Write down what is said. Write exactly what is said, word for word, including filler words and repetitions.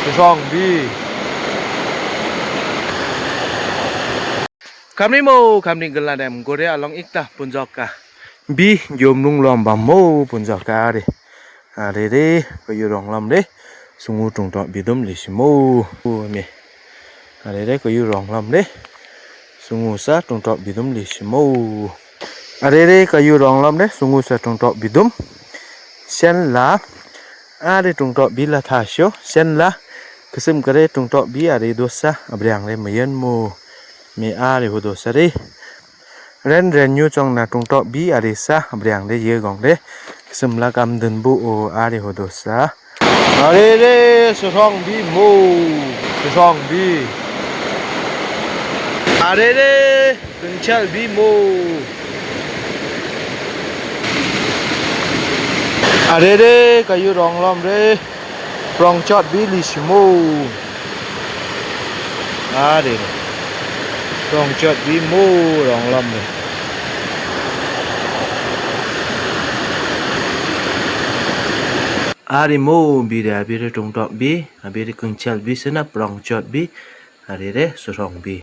Srongbi. Kamni mo, kamni gela dem, gore along ikta Punjok ka. Bi jomlung lom bam mo Punjok ka are. Are re, kayu rong lom re. Sungu tungtok bidum lisi mo. O me. Are re, kayu rong lom re. Sungu sa tungtok bidum lisi mo. Are re, kayu rong lom re. Sungu sa tungtok bidum. Sen la. Are tungtok bi la thasyo. Sen la. Kesem kare tungtok bi are dosa. Abriang re mayen mo. Me are ho dosa re. Ren ren nyu chong na tungtok bi are sa, abriang de ye gong de. Kesem la kam dun bu o are ho dosa. Are re, srongbi mo, srongbi. Are re, kengchel bi mo. Are re, kayu rong lom re. Prong chot bi lisi mo. Are re. Prong chot bi mo rong lom re. Are mo bire, abire tungtok bi, abire kengchel bi sena prong chot bi, are re srongbi.